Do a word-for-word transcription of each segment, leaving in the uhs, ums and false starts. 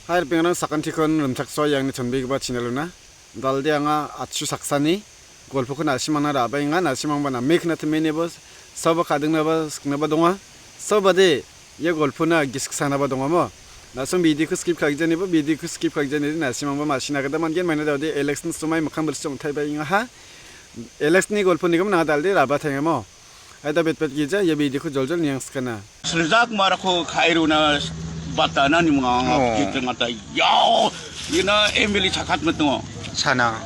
Hai, ripengrang, sakantikon rimchaksoa iangni chonbegipa channel-ona. Dalde anga atsu saksani golpokon nasimangna rabaenga, nasimangba name knatimenibo, saoba kadingnaba siknaba donga. Saobade ia golpona gisik sanaba dongamo. Nasim videoko skip ka·gijanebo, videoko skip ka·gijanide nasimangba masina gita man·gen, maina daode election somai mikkang bilsi ong·taibaengaha. Electionni golponikoba nanga dalde rabatengamo. Aida betbet gija, ia videoko joljol niangskana. Srijak marako kairuna batana nimang Oh. Kita ngata. Yao, ina M L A chakat metungo. Sana.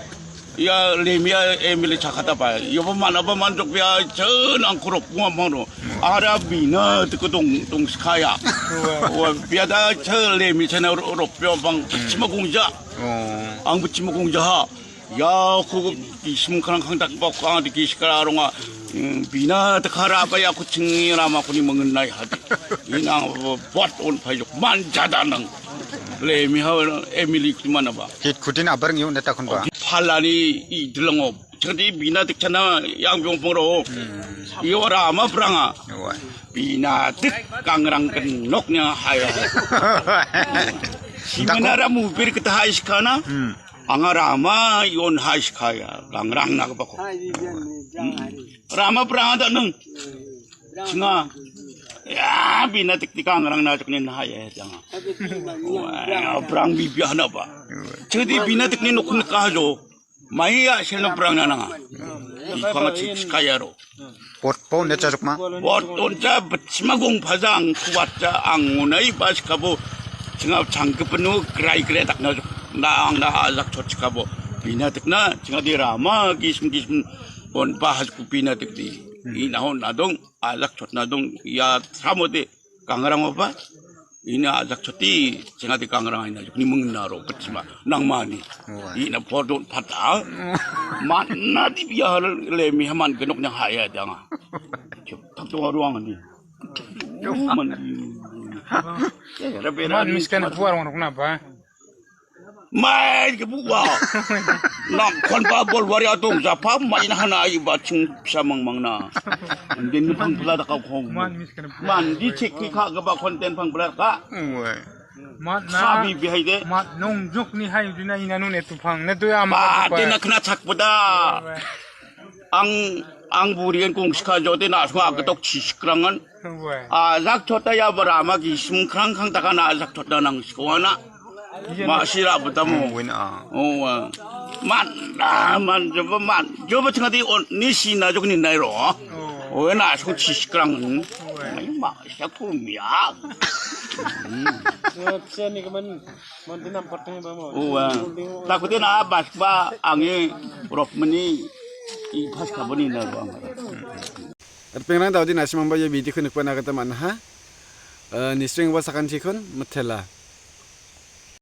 Ya, lemia M L A chakat apa? Yobo mana ba manjok bia, chen angkurop mua mano. Ara bina teko dong, dong skaya. Wa, bia da che lemi chena ro-, ropio bang, chima gungja. Oh. Ang chima gungja ha. Ya, aku gisim kerang kang tak bok kang di gis kara ronga. Hmm, bina tekara apa ya aku cengi rama aku ni mengenai hati. Inang bot on payok manja danang. Lemi ha M L A ku mana ba. Hit kutin abar ngiu neta kun ba. Phalani i delengop. Jadi bina tek chana yang biong pengro. Hmm. Iyo rama peranga. Wah. Bina tek kangrang kenok nya hai. Simena ramu bir kita hai skana. Hmm. Anga rama yon hai skaya, langrang na bako. Rama perang ada nung. Singa. Ya, bina tik tik langrang na cek nin hai ya, jangan. Wah, perang bibiah na ba. Jadi bina tik nin nukun kajo. Mai ya, sel no perang na nanga. Ikang cik skaya ro. Pot po ne chajok ma? Pot on cha bachima gong phajang kuat cha ang ngunai bas kabo chinga changke penu krai krai tak na na ang na ajak chot kabo. Bina tek na chinga di rama gism gism on bahas ku bina tek di. Ina hon nadong ajak chot nadong ya samode kangrang apa? Ina ajak choti, chinga di kangrang ina, ni mengena ro, petsima, nang mani. Wah. Ina podon pata. Mana di biar lemi haman genok nya haya danga. Cep, tak tu ruang ni. Yo, man. Ya, ya, rabe, Man rabe, miskan man. Puar orang kenapa? Mai ke buwa. Nang kon ba bol wari atong japa mai na hana ai ba chung bisa mang mang na. Din ni pang pula da kau kong. Man miskan. Man di cek ki ka ga ba konten pang pula ka. Wah. Mat na. Sabi bihai de. Mat nong juk ni hai dina ina nun etu pang. Ne tu ya Ba mat. Te na kena chak pada. Wah. Ang, ang burian kong ska jote na asma agatok chiskrangan. Wah. Ajak chota ya barama ki sumkrang kang taka na ajak chota nang skoana. Iya, Ma na. Sira betamu. Win a. Oh, ah. Man, ah, man, coba man. Coba tengah di on, ni si na jok ni nai ro. Oh. Oh, na asma chiskrangan. Wah. Mai ma, sa kumya. Yo, bisa ni kemen. Uwa. Takutin a bas ba angi rok meni i pas kaboni na bang. Ripengrang daudi nasimangba ia video ko nikbana gita man·aha. Eh, nising ba sakantikon mitela.